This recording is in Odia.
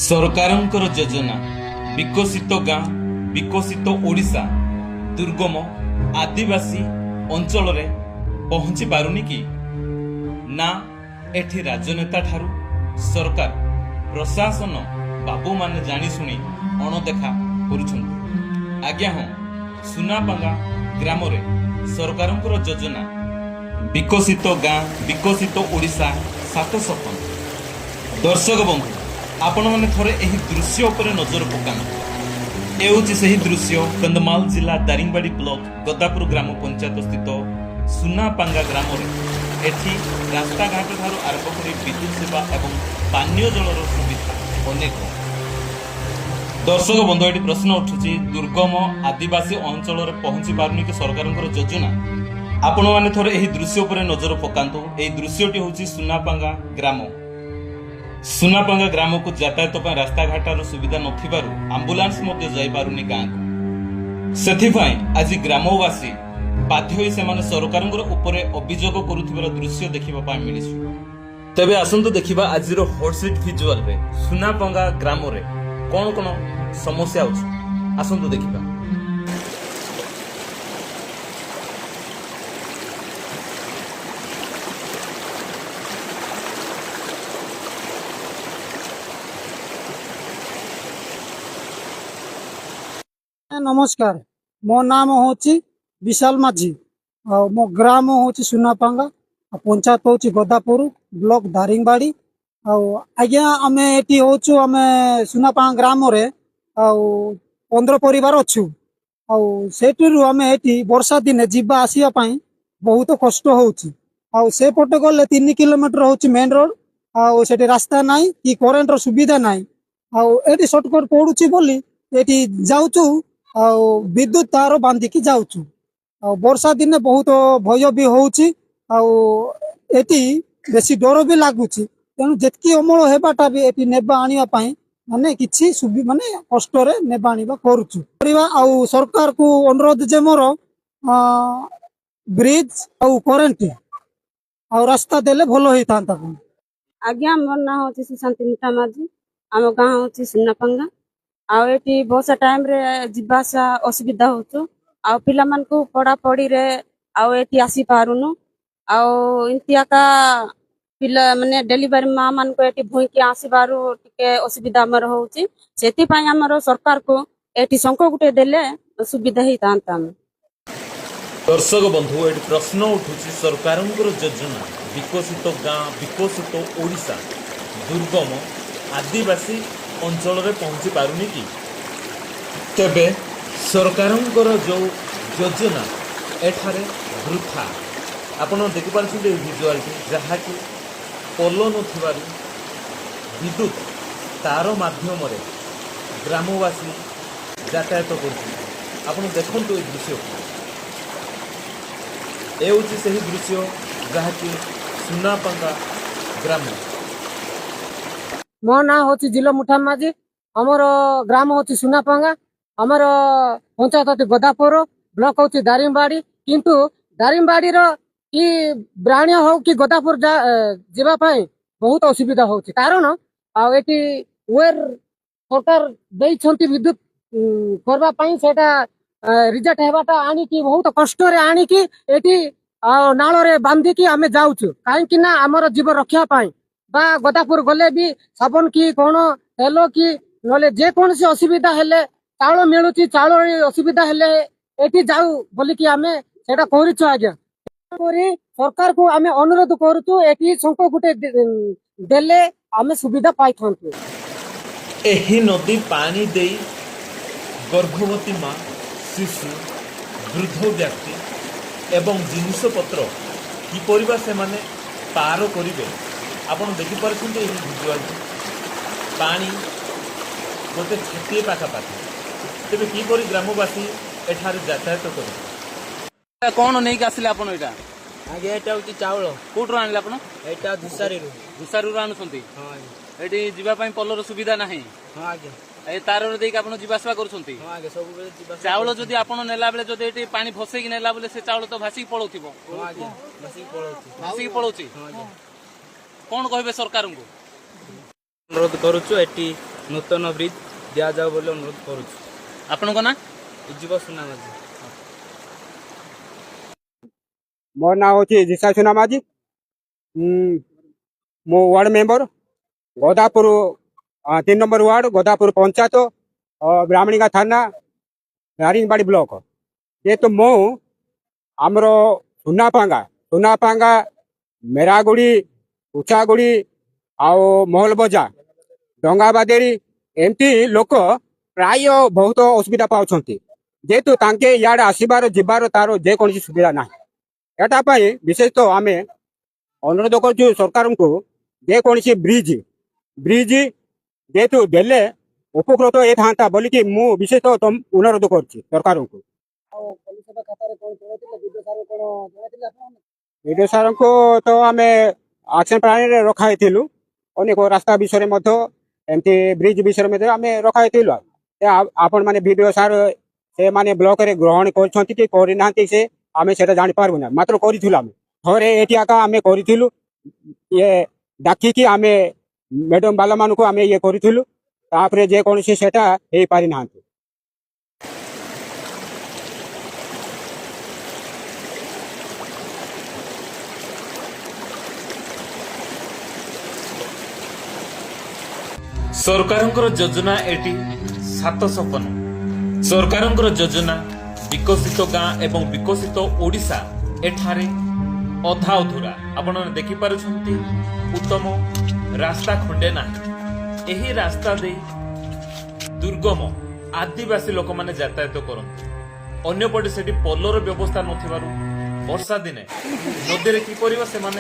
ସରକାରଙ୍କର ଯୋଜନା ବିକଶିତ ଗାଁ ବିକଶିତ ଓଡ଼ିଶା ଦୁର୍ଗମ ଆଦିବାସୀ ଅଞ୍ଚଳରେ ପହଞ୍ଚି ପାରୁନି କି ନା? ଏଠି ରାଜନେତା ଠାରୁ ସରକାର, ପ୍ରଶାସନ ବାବୁମାନେ ଜାଣିଶୁଣି ଅଣଦେଖା କରୁଛନ୍ତି। ଆଜ୍ଞା ହଁ, ସୁନାପାଙ୍ଗା ଗ୍ରାମରେ ସରକାରଙ୍କର ଯୋଜନା ବିକଶିତ ଗାଁ ବିକଶିତ ଓଡ଼ିଶା ସାତ ସପନ। ଦର୍ଶକ ବନ୍ଧୁ, ଆପଣମାନେ ଥରେ ଏହି ଦୃଶ୍ୟ ଉପରେ ନଜର ପକାନ୍ତୁ। ଏ ହେଉଛି ସେହି ଦୃଶ୍ୟ, କନ୍ଧମାଳ ଜିଲ୍ଲା ଦାରିଙ୍ଗବାଡ଼ି ବ୍ଲକ ଗଦାପୁର ଗ୍ରାମ ପଞ୍ଚାୟତ ସ୍ଥିତ ସୁନାପାଙ୍ଗା ଗ୍ରାମରେ। ଏଠି ରାସ୍ତାଘାଟ ଠାରୁ ଆରମ୍ଭ କରି ବିଦ୍ୟୁତ ସେବା ଏବଂ ପାନୀୟ ଜଳର ସୁବିଧା ଅନେକ। ଦର୍ଶକ ବନ୍ଧୁ, ଏଠି ପ୍ରଶ୍ନ ଉଠୁଛି, ଦୁର୍ଗମ ଆଦିବାସୀ ଅଞ୍ଚଳରେ ପହଞ୍ଚି ପାରୁନି କି ସରକାରଙ୍କର ଯୋଜନା? ଆପଣମାନେ ଥରେ ଏହି ଦୃଶ୍ୟ ଉପରେ ନଜର ପକାନ୍ତୁ। ଏହି ଦୃଶ୍ୟଟି ହେଉଛି ସୁନାପାଙ୍ଗା ଗ୍ରାମ। ସୁନାପାଙ୍ଗା ଗ୍ରାମକୁ ଯାତାୟାତ ପାଇଁ ରାସ୍ତାଘାଟର ସୁବିଧା ନଥିବାରୁ ଆମ୍ବୁଲାନ୍ସ ମଧ୍ୟ ଯାଇପାରୁନି ଗାଁକୁ। ସେଥିପାଇଁ ଆଜି ଗ୍ରାମବାସୀ ବାଧ୍ୟ ହୋଇ ସେମାନେ ସରକାରଙ୍କର ଉପରେ ଅଭିଯୋଗ କରୁଥିବାର ଦୃଶ୍ୟ ଦେଖିବା ପାଇଁ ମିଳିଛି। ତେବେ ଆସନ୍ତୁ ଦେଖିବା ଆଜିର ହଟସିଟ୍ ଭିଜୁଆଲରେ ସୁନାପଙ୍ଗା ଗ୍ରାମରେ କ'ଣ କ'ଣ ସମସ୍ୟା ଅଛି। ଆସନ୍ତୁ ଦେଖିବା। ନମସ୍କାର, ମୋ ନାମ ହେଉଛି ବିଶାଲ ମାଝୀ ଆଉ ମୋ ଗ୍ରାମ ହେଉଛି ସୁନାପାଙ୍ଗା ଆଉ ପଞ୍ଚାୟତ ହେଉଛି ଗଦାପୁର, ବ୍ଲକ ଦାରିଙ୍ଗବାଡ଼ି। ଆଉ ଆଜ୍ଞା, ଆମେ ଏଠି ହେଉଛୁ, ଆମେ ସୁନାପାଙ୍ଗା ଗ୍ରାମରେ ଆଉ 15 ପରିବାର ଅଛୁ। ଆଉ ସେଇଠିରୁ ଆମେ ଏଠି ବର୍ଷା ଦିନେ ଯିବା ଆସିବା ପାଇଁ ବହୁତ କଷ୍ଟ ହେଉଛି। ଆଉ ସେପଟେ ଗଲେ 3 କିଲୋମିଟର ହେଉଛି ମେନ୍ ରୋଡ, ଆଉ ସେଠି ରାସ୍ତା ନାହିଁ କି କରେଣ୍ଟର ସୁବିଧା ନାହିଁ। ଆଉ ଏଠି ସର୍ଟକଟ ପଡୁଛି ବୋଲି ଏଠି ଯାଉଛୁ ଆଉ ବିଦ୍ୟୁତ ତାର ବାନ୍ଧିକି ଯାଉଛୁ। ଆଉ ବର୍ଷା ଦିନେ ବହୁତ ଭୟ ବି ହଉଛି ଆଉ ଏଠି ବେଶୀ ଡର ବି ଲାଗୁଛି। ତେଣୁ ଯେତିକି ଅମଳ ହେବାଟା ବି ଏଠି ନେବା ଆଣିବା ପାଇଁ ମାନେ କିଛି ମାନେ କଷ୍ଟରେ ନେବା ଆଣିବା କରୁଛୁ କରିବା। ଆଉ ସରକାରକୁ ଅନୁରୋଧ ଯେ ମୋର ବ୍ରିଜ ଆଉ କରେଣ୍ଟ ଆଉ ରାସ୍ତା ଦେଲେ ଭଲ ହେଇଥାନ୍ତା। ଆଜ୍ଞା, ମୋର ନାଁ ହେଉଛି ସୁଶାନ୍ତି ମିଠା ମାଝୀ। ଆମ ଗାଁ ହେଉଛି ସୁନାପାଙ୍ଗା। ଆଉ ଏଠି ବର୍ଷା ଟାଇମରେ ଯିବା ଆସିବା ଅସୁବିଧା ହଉଛୁ ଆଉ ପିଲାମାନଙ୍କୁ ପଢ଼ାପଢ଼ିରେ ଆଉ ଏଠି ଆସିପାରୁନୁ। ଆଉ ଏମିତି ଏକା ପିଲା ମାନେ ଡେଲିଭରି ମା ମାନଙ୍କୁ ଏଠି ଭୁଇଁକି ଆସିବାରୁ ଟିକେ ଅସୁବିଧା ଆମର ହଉଛି। ସେଥିପାଇଁ ଆମର ସରକାରକୁ ଏଠି ଶଙ୍ଖ ଗୋଟେ ଦେଲେ ସୁବିଧା ହେଇଥାନ୍ତା ଆମେ। ଦର୍ଶକ ବନ୍ଧୁ, ଏଠି ପ୍ରଶ୍ନ ଉଠୁଛି, ସରକାରଙ୍କର ଯୋଜନା ବିକଶିତ ଗାଁ ବିକଶିତ ଓଡ଼ିଶା ଦୁର୍ଗମ ଆଦିବାସୀ ଅଞ୍ଚଳରେ ପହଞ୍ଚି ପାରୁନି କି? ତେବେ ସରକାରଙ୍କର ଯେଉଁ ଯୋଜନା ଏଠାରେ ବୃଥା। ଆପଣ ଦେଖିପାରୁଛନ୍ତି ଏହି ଭିଜୁଆଲଟି, ଯାହାକି ପୋଲ ନଥିବାରୁ ବିଦ୍ୟୁତ ତାର ମାଧ୍ୟମରେ ଗ୍ରାମବାସୀ ଯାତାୟାତ କରୁଛନ୍ତି। ଆପଣ ଦେଖନ୍ତୁ ଏହି ଦୃଶ୍ୟକୁ। ଏ ହେଉଛି ସେହି ଦୃଶ୍ୟ, ଯାହାକି ସୁନାପଙ୍ଗା ଗ୍ରାମ। ମୋ ନାଁ ହେଉଛି ଜିଲ ମୁଠା ମାଝୀ। ଆମର ଗ୍ରାମ ହେଉଛି ସୁନାପାଙ୍ଗା, ଆମର ପଞ୍ଚାୟତ ହେଉଛି ଗଦାପୁର, ବ୍ଲକ ହେଉଛି ଦାରିଙ୍ଗବାଡ଼ି। କିନ୍ତୁ ଦାରିଙ୍ଗବାଡ଼ିର କି ବ୍ରାହ୍ମଣ ହଉ କି ଗଦାପୁର ଯିବା ପାଇଁ ବହୁତ ଅସୁବିଧା ହଉଛି। କାରଣ ଆଉ ଏଠି ୱେର ସରକାର ଦେଇଛନ୍ତି ବିଦ୍ୟୁତ କରିବା ପାଇଁ, ସେଇଟା ରିଜେକ୍ଟ ହେବାଟା ଆଣିକି ବହୁତ କଷ୍ଟରେ ଆଣିକି ଏଠି ଆଉ ନାଳରେ ବାନ୍ଧିକି ଆମେ ଯାଉଛୁ। କାହିଁକି ନା ଆମର ଜୀବ ରଖିବା ପାଇଁ ବା ଗଦାପୁର ଗଲେ ବି ସାବନ କି କଣ ତେଲ କି ନହେଲେ ଯେକୌଣସି ଅସୁବିଧା ହେଲେ ଚାଉଳ ମିଳୁଛି, ଚାଉଳ ଅସୁବିଧା ହେଲେ ଏଠି ଯାଉ ବୋଲିକି ଆମେ ସେଇଟା କରୁଛୁ ଆଜ୍ଞା। କରି ସରକାରକୁ ଆମେ ଅନୁରୋଧ କରୁଛୁ, ଏଠି ଶଙ୍ଖ ଗୋଟେ ଦେଲେ ଆମେ ସୁବିଧା ପାଇଥାନ୍ତୁ। ଏହି ନଦୀ ପାଣି ଦେଇ ଗର୍ଭବତୀ ମା, ଶିଶୁ, ବୃଦ୍ଧ ବ୍ୟକ୍ତି ଏବଂ ଜିନିଷପତ୍ର କିପରି ବା ସେମାନେ ପାର କରିବେ? ଆପଣ ଦେଖିପାରୁଛନ୍ତି ଏହି ଭିଜୁଆଲଟି। ପାଣି ଗୋଟେ ଛାତିଏ ପାଖାପାଖି। ତେବେ କିପରି ଗ୍ରାମବାସୀ ଏଠାରେ ଯାତାୟାତ କରିବେ? କଣ ନେଇକି ଆସିଲେ ଆପଣ ଏଇଟା? ଆଜ୍ଞା, ଏଇଟା ହଉଛି ଚାଉଳ। କୋଉଠୁ ଆଣିଲେ ଆପଣ? ଏଇଟା ଧୁସାରୀରୁ। ଧୁସାରୀରୁ ଆଣୁଛନ୍ତି? ହଁ ଆଜ୍ଞା। ଏଠି ଯିବା ପାଇଁ ପୋଲର ସୁବିଧା ନାହିଁ? ହଁ ଆଜ୍ଞା। ଏ ତାରରେ ଦେଇକି ଆପଣ ଯିବା ଆସିବା କରୁଛନ୍ତି? ହଁ ଆଜ୍ଞା, ସବୁବେଳେ ଯିବା ଆସିବା। ଚାଉଳ ଯଦି ଆପଣ ନେଲା ବେଳେ ଯଦି ଏଠି ପାଣି ଭସେଇକି ନେଲା ବେଳେ ସେ ଚାଉଳ ତ ଭାସିକି ପଳଉଥିବ? ହଁ ଆଜ୍ଞା, ବସିକି ପଳଉଛି। ଭାସିକି ପଳଉଛି? ହଁ ଆଜ୍ଞା। କଣ କହିବେ ସରକାରଙ୍କୁ? ଅନୁରୋଧ କରୁଛୁ, ଏଠି ନୂତନ ବ୍ରିଜ୍ ଦିଆଯାଉ ବୋଲି ଅନୁରୋଧ କରୁଛୁ। ଆପଣଙ୍କ ନାଁ? ଉଜ୍ଜୀବ ସୁନା ମାଝୀ। ମୋ ନାଁ ହେଉଛି ଜିସା ସୁନା ମାଝୀ। ମୁଁ ward member, Gadapur 3 number ward, Gadapur panchayat, Brahmanigaon thana, Daringbadi block. ଯେହେତୁ ମୁଁ ଆମର ସୁନାପାଙ୍ଗା, ମେରାଗୁଡ଼ି, ଉଚାଗୁଡ଼ି ଆଉ ମହଲବଜା, ଡଙ୍ଗାବାଦେରୀ ଏମିତି ଲୋକ ପ୍ରାୟ ବହୁତ ଅସୁବିଧା ପାଉଛନ୍ତି। ଯେହେତୁ ତାଙ୍କେ ଇଆଡ଼େ ଆସିବାର ଯିବାର ତାର ଯେକୌଣସି ସୁବିଧା ନାହିଁ। ଏଟା ପାଇଁ ବିଶେଷତଃ ଆମେ ଅନୁରୋଧ କରୁଛୁ ସରକାରଙ୍କୁ, ଯେକୌଣସି ବ୍ରିଜ ଯେହେତୁ ଦେଲେ ଉପକୃତ ହେଇଥାନ୍ତା ବୋଲିକି ମୁଁ ବିଶେଷତଃ ଅନୁରୋଧ କରୁଛି ସରକାରଙ୍କୁ। ଆଉ ପଲ୍ଲୀସଭା ଖାତାରେ କଣ ଜଣାଇଥିଲେ? ବିଡିଓ ସାର୍ କଣ ଜଣାଇଥିଲେ ଆପଣ? ବିଡିଓ ସାର୍ଙ୍କୁ ତ ଆମେ ଆକ୍ସନ ପ୍ଲାନରେ ରଖା ହେଇଥିଲୁ। ଅନେକ ରାସ୍ତା ବିଷୟରେ ମଧ୍ୟ, ଏମିତି ବ୍ରିଜ ବିଷୟରେ ମଧ୍ୟ ଆମେ ରଖା ହେଇଥିଲୁ। ଆପଣମାନେ ବିଡିଓ ସାର୍ ସେମାନେ ବ୍ଲକରେ ଗ୍ରହଣ କରିଛନ୍ତି କି କରିନାହାନ୍ତି, ସେ ଆମେ ସେଇଟା ଜାଣିପାରିବୁ ନା। ମାତ୍ର କରିଥିଲୁ ଆମେ ଥରେ ଏଠି ଏକା ଆମେ କରିଥିଲୁ, ଇଏ ଡାକିକି ଆମେ ମ୍ୟାଡମ ବାଲାମାନଙ୍କୁ ଆମେ ଇଏ କରିଥିଲୁ। ତାପରେ ଯେକୌଣସି ସେଟା ହେଇପାରିନାହାନ୍ତି। ସରକାରଙ୍କର ଯୋଜନା ଏଠି ସାତ ସପନ। ସରକାରଙ୍କର ଯୋଜନା ବିକଶିତ ଗାଁ ଏବଂ ବିକଶିତ ଓଡ଼ିଶା ଏଠାରେ ଅଧା ଅଧୁରା। ଆପଣମାନେ ଦେଖିପାରୁଛନ୍ତି, ଉତ୍ତମ ରାସ୍ତା ଖଣ୍ଡେ ନାହିଁ। ଏହି ରାସ୍ତା ଦେଇ ଦୁର୍ଗମ ଆଦିବାସୀ ଲୋକମାନେ ଯାତାୟାତ କରନ୍ତି। ଅନ୍ୟପଟେ ସେଠି ପୋଲର ବ୍ୟବସ୍ଥା ନଥିବାରୁ ବର୍ଷା ଦିନେ ନଦୀରେ କିପରି ବା ସେମାନେ